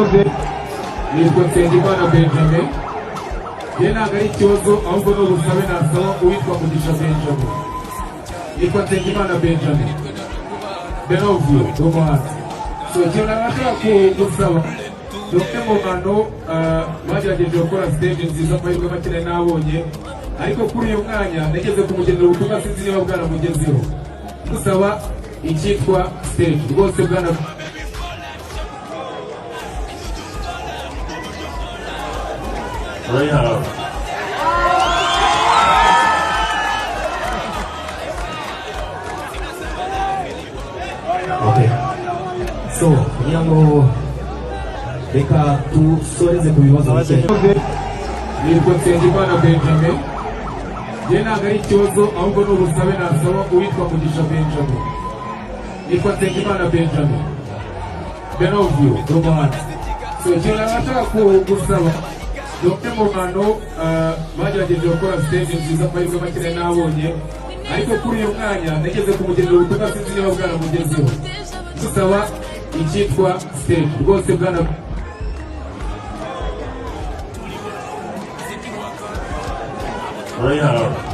Nitwa Nsengimana Benjamin. Njye ntabwo ari ikibazo, ahubwo ni ubusabe nasaba uwitwa Mugisha Benjamin. Nitwa Nsengimana Benjamin Benovio, ndi umuhanzi. So ikintu nabashaka gusaba ni umwe mu bantu bagerageje gukora stage nziza, amahirwe make nari nabonye, ariko kuri uyu mwanya nageze kumugenera ubutumwa, sinzi niba bwaramugezeho, gusaba icyitwa stage rwose, bwana. Urayihawe. Okay. So, kugira ngo reka dusoreze ku bibazo bike. Nitwa Nsengimana Benjamin. Njye ntabwo ari ikibazo, ahubwo ni ubusabe nasaba uwitwa Mugisha Benjamin. Nitwa Nsengimana Benjamin Benovio, ndi umuhanzi. So ikintu nabashaka gusaba ni umwe mu bantu bagerageje gukora stage nziza, amahirwe make nari nabonye, ariko kuri uyu mwanya nageze kumugenera ubutumwa, sinzi niba bwaramugezeho, gusaba icyitwa stage rwose, bwana. Urayihawe.